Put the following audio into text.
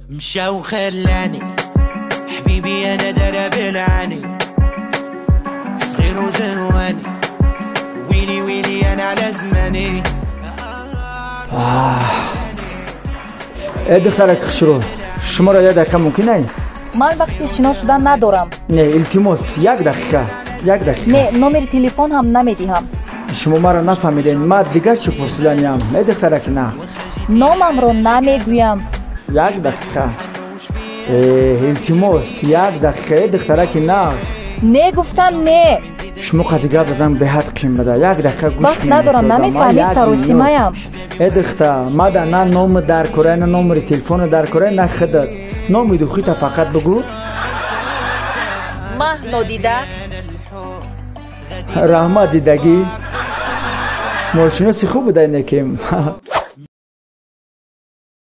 مشى وخلاني حبيبي انا درب العاني صغير وزهواني ويلي ويلي انا على زماني. Э, духтарак хушрӯ, шуморо як дақиқа мумкин ай? Ман вақти шинос шудан надорам. Не, илтимос, як дақиқа, як дақиқа. Не, номери телефон ҳам намедиҳам. Шумо маро нафаҳмидем, ман дигар чӣ пурсиданиям, э духтараки нағз. Номамро намегӯям. Як дақиқа, э, илтимос, як дақиқа, э духтараки нағз. Не, гуфтам, не. Шумо қади гап задан беҳад қин бада, як дақиқа гӯш. Вақт надорам, намефаҳмӣ, саросимаям. Э духта, мада на номи дар кора, на номери телефоно дар кора, на худат номи духита, фақат бугӯ. Маҳ нодида. Раҳмат, дидагӣ, мошиноси хуб будай некем.